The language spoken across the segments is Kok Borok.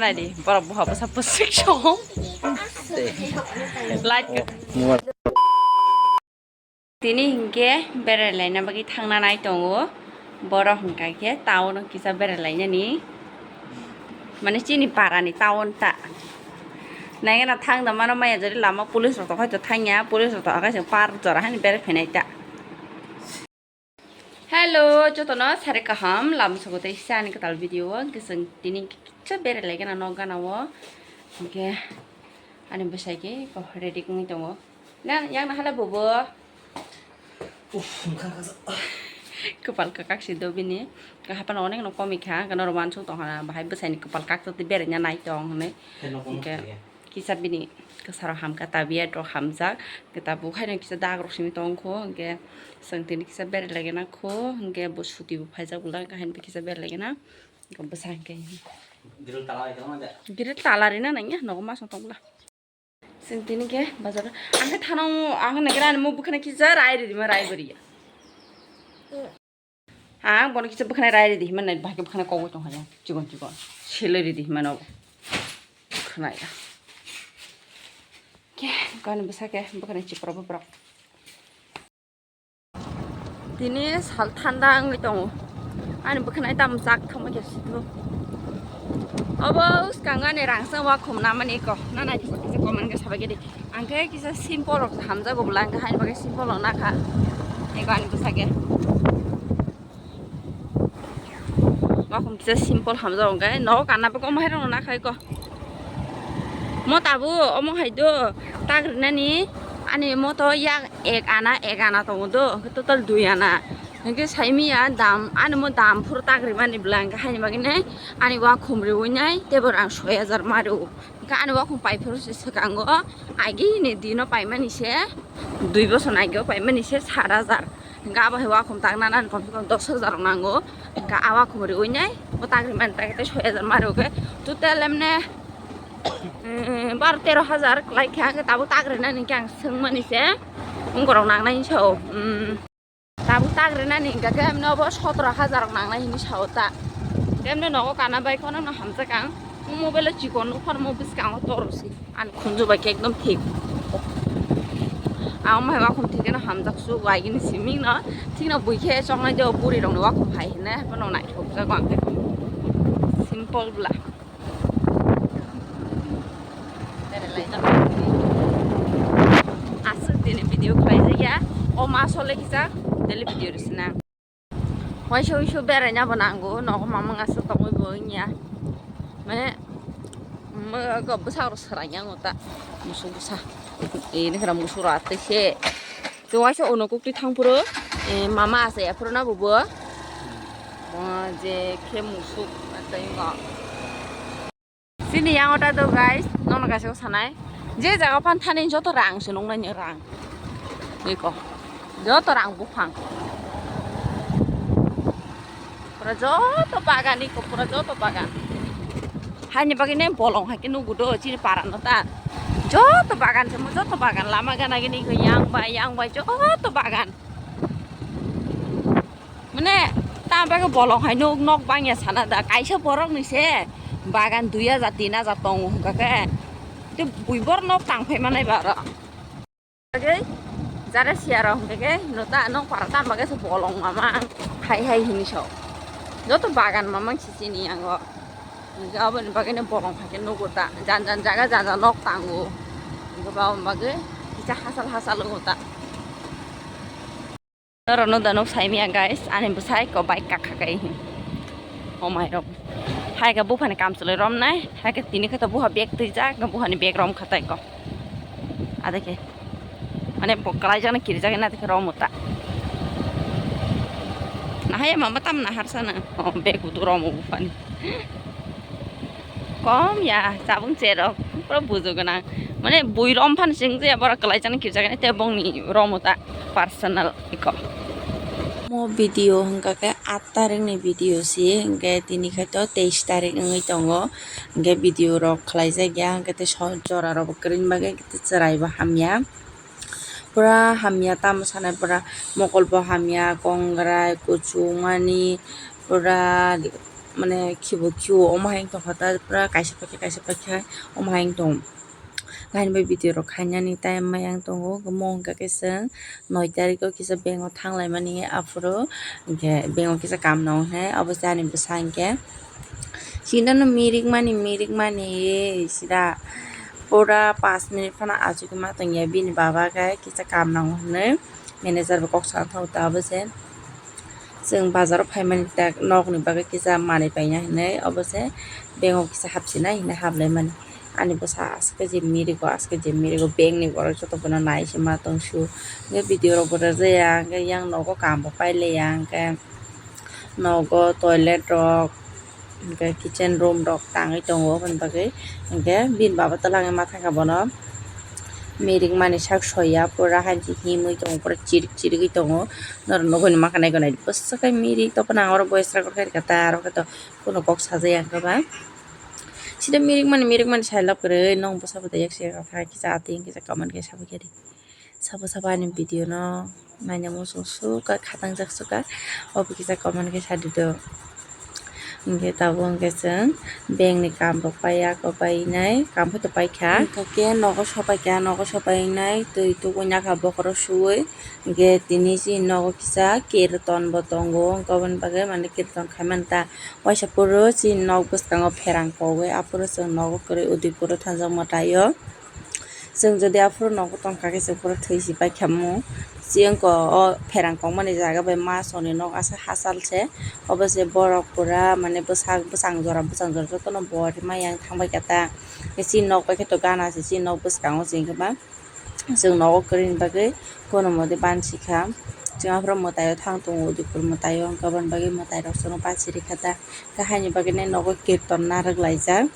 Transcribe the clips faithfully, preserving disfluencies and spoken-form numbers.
Naidi, borok buha bwsa bwswk song. Light. Tini hinkhe berai laina bagwi thangna nai tongo. Borok hwnkha khe town o kisa berai lainani. Mane chini para ni town ta. Naigena thangda mano maya jori lama police rok tongkha to thangya, police rok tongkha kaisa park jora hani berai phainai ta. Hello, jotono sari kaham, lama sogo tei sani kwtal video o, hwnkhe chwng tini kisa berai lai gana nok gana o, hwnkhe ani bwsai khe ready wngwi tongo. Nang yang nahala bobo? Uff, wngkha kasa. Kwpal kwkak si do bini, haphano onek no komikha, hwnkhe norok uansuk tongkha na, bahai bwsai ni kwpal kak twi berai na nai tong hinwi. Hwnkhe. Kisa bini kwsarok hamkha, tabiat rok hamjak, hwnkhe tabuk haino kisa dag rok simi tongkho, hwnkhe chwng tini kisa berai laigena kho, hwnkhe bo suti bo phaijak bolai, hwnkhe haino kisa berai laigena, hwnkhe bwsa hwnkhe. Grill tala rina nangya, nogo masong tong bwla. Chwng tini khe bazar, ang khe thano, ang khe naikhe ani muk bwkhana kisa rai ridi ma rai bwrwi ya. Ang bono kisa bwkhwnai rai ridi himani, bahai khe bwkhwnai kogwi tong haya, chikon chikon selai ridi himano bwkhwnai. Khe gani bwsa khe bwkhwnai chipra bwpra. Tini sal thanda wngwi tongo, ani bwkhwnai tamo chak thangma khe sitho. Obo swkang ani rangchak wakhum namani ko, nana kisa comment khe sabai khe di. Ang khe kisa simple rok hamjago bwla, ang khe haini bagwi simple rok nakha. Ego ani bwsa khe. Wakhum kisa simple hamjago, hwnkhe nogo kanna bagwi omo hai rokno nakha eko. Mo tabuk omo hai do tagrinani, ani mo to yak ek ana, ek ana tongo do, hwnkhe total dui ana. Hwnkhe saimiya dam, ani mo dam phuru tagrimani bwla, hwnkhe haini bagwi nai ani wakhum riwi nai teibo rang soi hajar ma rw. Hwnkhe ani wakhum pai phuru se swkango, agini dino paimani se, dui bosor ageo paimani se sat hajar. Hwnkhe abo hai wakhum tang nana kom se kom dos hajar rok nango. Hwnkhe a wakhum riwi nai bo tagri mani tagri tei soi hajar ma rw khe total emne, eh, baro tero hajar kwlai kha. Hwnkhe tabuk tagri nani hwnkhe ang swngmani se wngorok nangnai hinwi sao. Tabuk tagrinani hwnkha khe, emno bo sotro hajar rok nangnai hinwi sao ta. Emno nogo kana bai kheno no hamjak ang. Mobile o chikon nukphano mo bwskango toro se. Ani khunju bai khe ekdom thik. Ang mai wakhum thik no hamjak su waigini siming no. Thik no bui khe choknai de buri rok ni wakhum hai hinai, haphano naithok jago ang khe. Simple bwla. Aswk tini video khlai jakya. O ma sole kisa daily video rwsina. Waisa uisu beraina bo nango, nogo mamang aswk tongwi bo wngya. Mane, bwsarok swrangya wngta. Musuk bwsa. Ini kira musuk rok atwi se. Chwng waisa uno kukti thang phuru, eh, mama asa ya phuru na bubo. Mo je khe musuk atai ngo. Chini yang ota do guys, nono kaisa sanai. Je jaga phan thani joto rang se nungnai ni rang. Iko. Joto rang buphang. Pura joto bagan iko, pura joto bagan. Haini bagwi ne bolong hai khe nugu do chini para no ta. Joto bagan se mo joto bagan lama gana gini ko yang bai yang bai joto bagan. Mane ta bagwi bolong hai nuk nok bangya sana da kaisa borok ni se bagan dui hajar tin hajar tongo hwnkha khe. Te bui bor nok tang phai manai ba oro. Bagwi jara siya rok hwnkhe khe no ta nok para ta bagwi se bolong mamang hai hai hini so. Joto bagan mamang sisini yango. Hwnkhe aboni bagwi no bolong hai khe nugo ta. Jan jan jaga jan jan nok tango. Hwnkhe ba aboni bagwi kisa hasal hasal wngo ta. Norokno da nok saimya guys, ani bwsai ko bike kakha kai hin. O mai rok. Hai ka buphani kam chwlwi romnai, hai ka tini khe to buha bag twijak, buhani bag rom khatai ko. Adeke. Mane bo kalai jana kiri jagana adeke romo ta. Nahaya mama tam nahar sana. O bag udu romo buphani. Kom ya, chabung cherok, pura bujo gwnang. Mane bui rom phan sing je borok kwlai chani kirjak te bongni romo ta personal iko. Mo video hwnkha khe aat tarik ni video si, hwnkhe tini khe to teis tarik wngwi tongo, hwnkhe video rok khlai jak ya, hwnkhe te so jora rok bo kwrwini bagwi hwnkhe te chwrai bo hamya. Pura hamya tamo sanai, pura mokol bo hamya, kongrai, kuchumani, pura mane khibo khibo omo hai wng tongkha ta, pura kaisa paikha kaisa paikha omo hai wng tongo. Haini bai video rok khainani time maya wng tongo, omo hwnkha khe chwng noi tarikh o kisa bank o thanglaimani aphuru, hinkhe bank o kisa kaam nango hinwi obo se ani bwsa hinkhe. Chini no mirik mani, mirik mani, sida pura panch minute phano achugwi ma tongya bini baba khe kisa kaam nango hinwi manager bo kok sana thango ta obo se. Chwng bazar o phaimani tak nokni bagwi kisa manwi paina hinwi obo se bank o kisa hapsinai hinwi haplaimani. Ani bwsa aske je mirigo, aske je mirigo, bank ni borok joto bono nai se ma tong su. Hwnkhe video rok bo rwjaya, hwnkhe yang nogo kaam bo pailaiya, hwnkhe nogo toilet rok, hwnkhe kitchen room rok tangwi tongo, aboni bagwi hwnkhe bini baba twlangwi ma thangkha bono. Mirik mani sak soya, pura hai se himwi tongo, pura chirik chirigwi tongo. Norok nugwi mankhana nai, bwswk khe mirik, tei phano ang oro voice record khairokha ta, aro khe to kunu kok sajaya wngkha ba. Sida mirik mani, mirik mani sai lab kwrwi, nwng bwsa bwtwi yak se kisa atwi kisa comment khe sabai khe di. Sabo sabo ani video no naina muchung sukha, khatangjak sukha, obo kisa comment khe sadi do. Hwnkhe tabuk hwnkhe chwng bank ni kaam rok paiya, oko painai kaam photo paikha. Hwnkhe nogo sopaikha, nogo sopainai twi tubuina kha bokhoro suwi. Hwnkhe tini chini nogo kisa kirton bo tongo, hwnkhe oboni bagwi mane kirton khaimani ta. Waisa phuru chini nok bwskango pherang kogwi, aphuru chwng nogo kwrwi Udaipur o thangjak mwtaio. Chwng jodi aphuru nogo tongkha khe chwng phuru thwi si paikha mu. Chini wngkha o pherang kongmani jaga bai ma songni nok aswk hachal se. Obo se borok pura mane bwsak bwsang jora bwsang jora jotono bo rima yang thangbai kha ta. Chini nok bai khe to gana se, chini nok bwskango se wngkhe ba. Chwng nogo kwrwini bagwi kono mode bansi kha. Chwng aphuru mwtaio thang tongo, Udaipur mwtaio, hwnkhe aboni bagwi mwtai rok chwngno bansi rikha ta. Khe haini bagwi nai nogo kirton narwk laijak,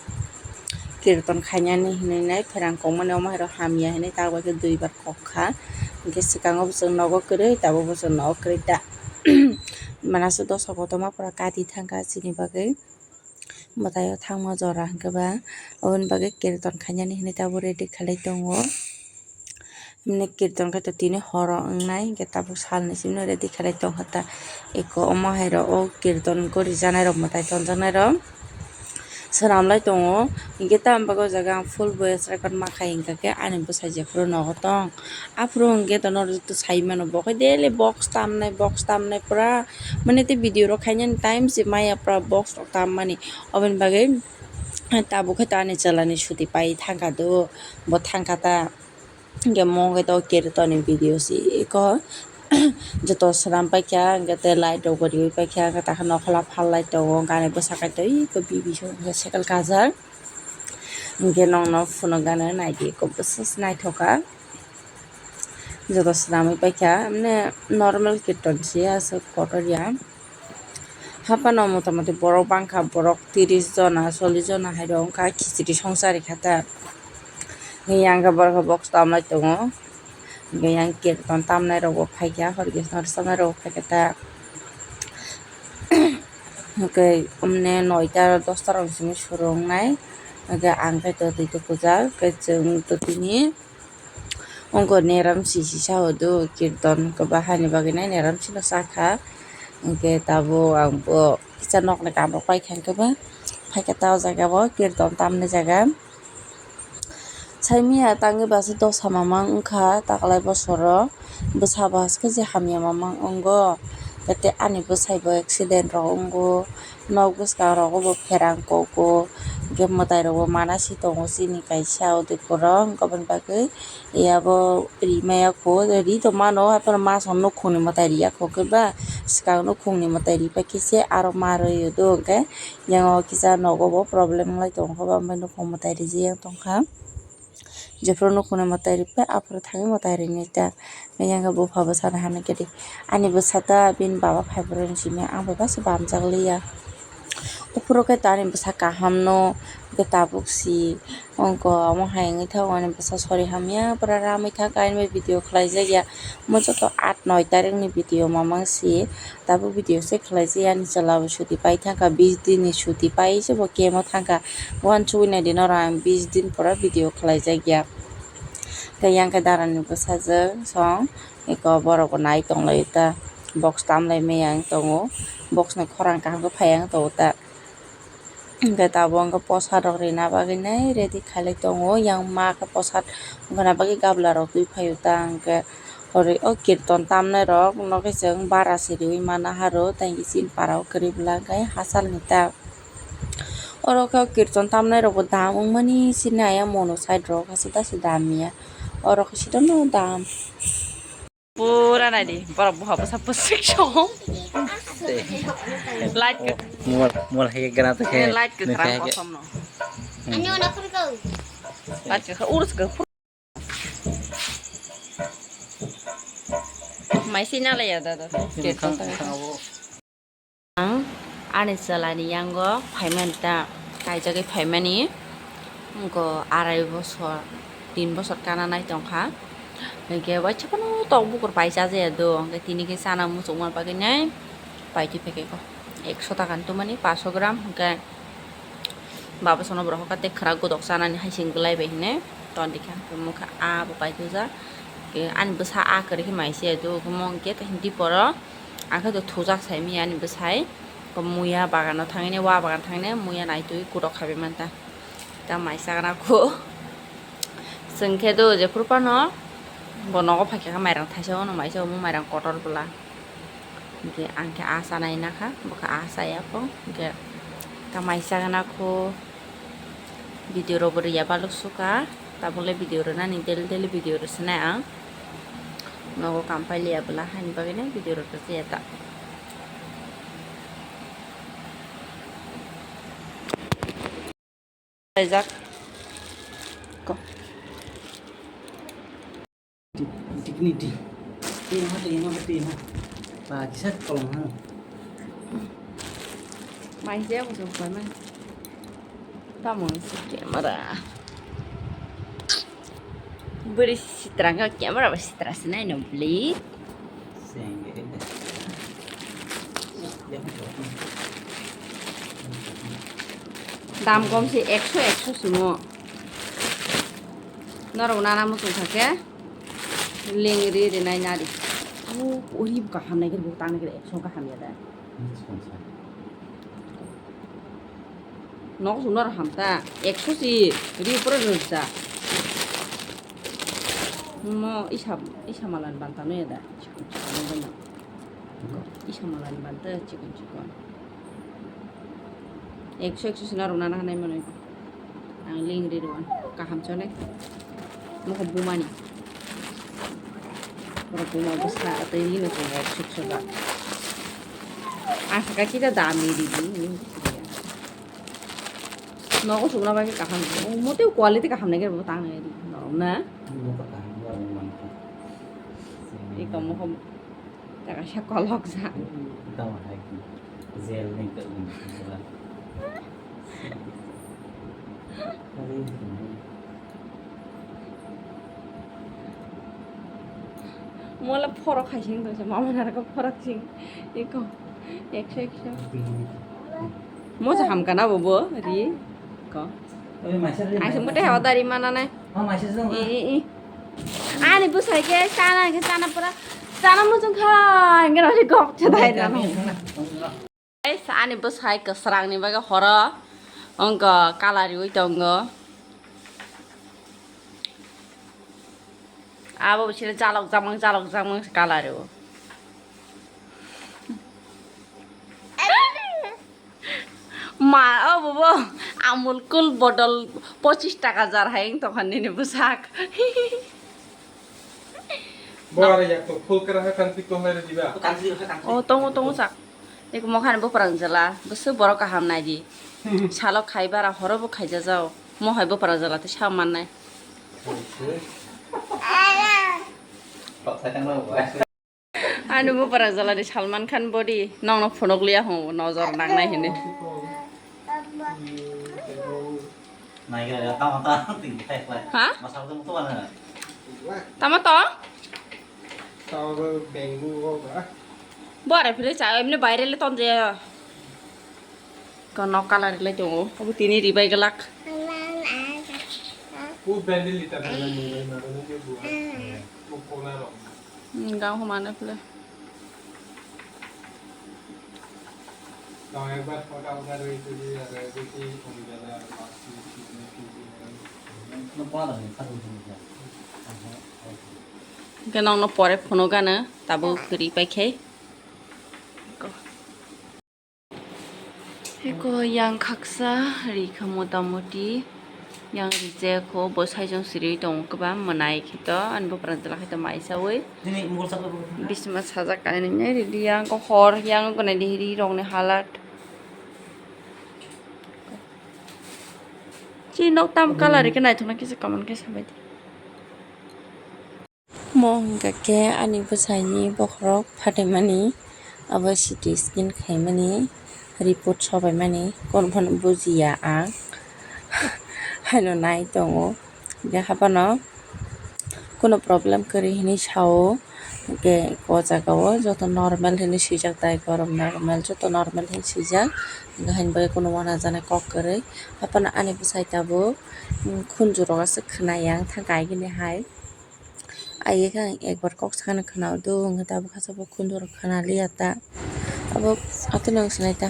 kirton khainani hinwi nai pherang kongmani omo hai rok hamya hinwi ta bai khe duibar kok kha. Hwnkhe swkango bo chwng nogo kwrwi, tabuk bo chwng nogo kwrwi ta. Manaso dosa kotorma pura kati thangkha chini bagwi. Mwtaio thangma jora hwnkhe ba, aboni bagwi kirton khainani hinwi tabuk ready khalai tongo. Himni kirton khe to tini horo wngnai, hwnkhe tabuk salni simi ready khalai tongkha ta. Eko omo hai rok o kirton gori janai rok mwtai tonjaknai rok swnam lai tongo. Hwnkhe ta ang bagwi o jaga ang full voice record ma khai hwnkha khe ani bwsai jephuru nogo tong. Aphuru hwnkhe to norok joto sai mano, bo khe daily box tamnai, box tamnai pura. Mane tei video rok khainani time se maya pura box rok tammani. Oboni bagwi tabuk khe to ani chwla ni chuti pai thangkha do, bo thangkha ta. Hwnkhe mo khe to kirton ni video se eko joto swnam paikha, hwnkhe tei light rok bo riwi paikha, hwnkhe takha nokhola phalai tongo, gari bwsakhe to eko bibi se cycle kajak. Hwnkhe nokno phunukgano naidi, eko bwswk se naithok kha. Joto swnamwi paikha, mane normal kirton se aswk kotor ya. Haphano motamoti borok bangkha, borok tris jona, chollish jona hai rok wngkha, khichiri songchari kha ta. Yang khe borok khe box tamlai tongo, hwnkhe yang kirton tamnai rok bo phaikha, hor khe rwchapnai rok bo phaikha ta. Hwnkhe omne noita dosta rok simi suru wngnai, hwnkhe ang khe to twi tukujak, hwnkhe chwng to tini wngkha neram sisi sa o do kirton, hwnkhe ba haini bagwi nai neram sino sakha, hwnkhe tabuk ang bo kisa nokni kaam rok paikha, hwnkhe ba phaikhe ta o jaga o kirton tamni jaga. Saimanya tangwi bwswk dosa mamang wngkha taklai bosoro, bwsa bo haskhe je hamya mamang wngo, tei ani bwsai bo accident rok wngo, nok bwskang rogo bo pherang kogo, hwnkhe mwtai rok bo mana si tongo chini kaisa o de borok, aboni bagwi abo ri maya kho, ri tongmano, haphano masong nukhungni mwtai riya kho khe ba, swkang nukhungni mwtai ripai khe se aro ma rwi o do, hwnkhe yang o kisa nogo bo problem wng lai tongkha ba, ambai nukhung mwtai rijak tongkha. Jephuru nukhungni mwtai ripai aphuru thangwi mwtai rinai ta. Yang khe bupha bwsano hamya khe di. Ani bwsa ta bini baba phaibrwini simi ang bai bwsa bamjak liya. Uphuru khe to ani bwsa kaham no, hwnkhe tabuk si wngkha, omo hai wngwi thago ani bwsa sori hamya pura ramwi thangkha, ani bai video khlaijakya. Mo joto aat noi tarikni video mamang si. Tabuk video se khlai se ani chwla bo chuti pai thangkha, bis din ni chuti pai se bo camp o thangkha. Uansugwi naidi norok ang bis din pora video khlai jak ya. Tei yang khe dara ni bwsajwk song eko borok bo nai tong lai ta, box tam lai maya wng tongo, box ni khorang kaham khe phai ya wng tongo ta. Hwnkhe tabuk hwnkhe posad rok rina bagwi nai ready khailai tongo. Yang ma khe posad rwna bagwi gabla rok twi phaio ta hwnkhe. Oro o kirton tamnai rok no khe chwng bara se riui mana haro, tei chini para o kwrwi bwla hwnkhe hachal ni ta. Oro khe o kirton tamnai rok bo dam wngmani sini ayang mono side rok hachal ta se dam ya. Oro khe sida no dam. Pura nai di, borok buha bwsa bwswk song. Light khe. Mol, mol hai gana to khe. Light khe nung khrang khe kosom no. Hmm. Light khe urus khe. Mai sina le ya da da. Khang, khang abo. Ang ani chwlani yango phaimani ta, kaijagwi phaimani, wngkha arai bosor, tin bosor kana nai tongkha. Hinkhe waisa phano tok bukur pai cha jaya do, hinkhe tini khe chana muchungma bagwi nai paitwi phaikha ekso taka ni twmani, paso gram, hinkhe baba sono borok hoka tei khwrak godok chanani hai se wngwi lai bai hinwi tondikha, hinkhe mokhe abo paitwijak, ani bwsa a kwrwi khe mai se do, omo hinkhe diporo. Ang khe to thujak sai miyani bwsai, muya bagano thangwi, wa bagan thangwi muya naitwi kutok khabai manta. Ta mai chakna kho. Chwng khe do jephuru phano bo nogo phaikha khe mairang thaisa, ono maisa omo mairang kotor bwla. Hinkhe ang khe a chanai nakha, bo khe a chaya kho. Hinkhe ta mai chakna kho. Video rok bo riya balok sukha, tabukle video rwnani daily daily video rwsinai ang. Nogo kam pailiya bwla haini bagwino video rok rwjaya ta. Laijak. Ko. Dignity. Twi ha, twi ha, twi ha. Ba kisa kolom ha. Mai je ko jok bai mai. Tamo si camera. Bwrwi sitra khe camera bai sitra se nai no bwlwi. Dam kom se ekso, ekso simo. Norok nana muchung kha khe lengri rinai nari. O, ori kaham nai khe bo tang nai khe ekso kaham ya da. Nok sumno ro hamta, ekso si, ri pore rwsa. Mo isa, isa malan banta no ya da. Isa malan banta chikon chikon. Ekso, ekso sina rwna na hanai mano. Ang ling ri rwan. Kaham chone. Mokho bumani. Oro buma bwsa tei rino tongo suk soja. Ang saka kisa dami ridi. Nogo sukna bai kaham. Mote quality kaham nai khe bo tang nai di. Norok na. Iko mokho. Taka sa kolok sa. Tamo hai ki. Jail ni ka ni. Mola phorok hai sing tongsa, mama nara ko phorok sing. Iko, ekso, ekso. Moja hamka na bobo, ri. Ko. Aisa mute hawa dari mana nai. I, i, i. Ani bwsai khe chana khe chana pura. Chana muchung kha, hingke rani kok chadai rano. Guys, ani bwsai kwsrang ni bagwi horo wngkha colour riui tongo. Abo bisino jalok jamang, jalok jamang se colour riui. Ma, o bobo, Amul Cool bottle pochis taka jar hai wng tongkha nini bwsak. Bo aro yak to full kara ha kanti ko hai diba? O, tongo, tongo, sak. Eko mokhan bo pwrang jala, bwswk borok kaham nai di. Salo khai bara, horo bo khaija jao. Mo hai bo pwrang jala, tei sa mannai. Ani bo pwrang jala di Salman Khan body, nongno phunuk liya hwn, nojor nangnai hini. Ha? Tamo to? Bo are phile cha, emne baire le ton je. Kono colour le tongo. Abo tini ribai glak. Hmm, gao humana phile. Hwnkhe nokno pore phunukgano tabuk ri paikhe. Eko yang khaksa ri kha motamoti, yang rijak kho, bo saichung siri tongo kwbang mwnai khe to, ani buphang jwla khe to maisaui. Bisma sajak kainwi ridi yang khe hor, yang gwnai di ri rokni halat. Chini nok tam colour khe naithokno kisa comment khe sabai di. Omo hwnkha khe ani bwsaini bokhorok phathaimani, abo C T scan khaimani, report sobaimani, kono phano bujiya ang. Haino nai tongo, hwnkhe haphano kono problem kwrwi hinwi sao, hwnkhe o jagao joto normal hinwi swijak, tai gorom normal, joto normal hinwi swijak, hwnkhe haini bagwi kono uanajanai kok kwrwi. Haphano ani bwsai tabuk, mm, khunjurok aswk khwnai ang thang kaigini hai. Aiyakhe ang ekbar kok sakano khwnao do, hwnkhe tabuk khe bo khunjurok khwnaliya ta. Abo atwino wng sinai ta.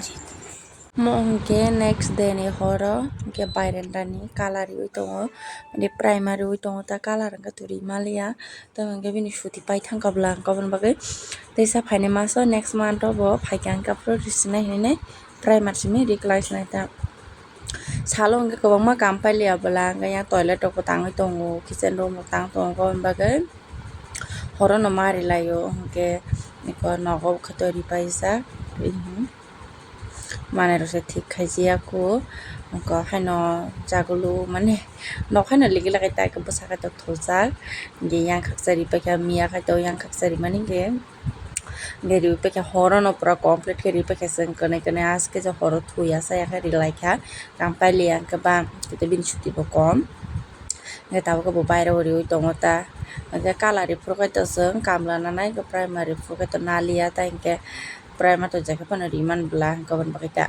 Omo hwnkhe next day ni horo hwnkhe bairandani colour riui tongo, ani primer riui tongo ta, colour hwnkhe twi rimaliya. Tamo hwnkhe bini suti paithangkha bwla hwnkhe aboni bagwi teisa phaini maso next month o bo phaikha hwnkhe aphuru risinai hinwi primer simi ri klai sinai ta. Salo hwnkhe kwbangma kam pailiya bwla, hwnkhe yang toilet rokbo tangwi tongo, kitchen room rok tang tongo, aboni bagwi horono ma rilaio, hwnkhe eko nogo khe to ripaijak. Manwi rok se thik khaijaya kho, eko haino jagulu mane nok haino ligi lagai ta, eko bwsa khe to thujak, hwnkhe yang khaksa ripaikha, miya khe to yang khaksa rimani hwnkhe. Hwnkhe riui paikha horono pura complete khe riui paikha chwng kwnwi kwnwi aske je horo thuya chaya khe rilaikha. Kam pailiya hwnkhe ba tei bini suti bo kom. Hwnkhe tabuk khe bo baireo riui tongo ta. Hwnkhe colour riphuru khe to chwng kamla nanai hwnkhe primer riphuru khe to naliya ta hwnkhe primer to jekhe phano rimani bwla hwnkhe aboni bagwi ta.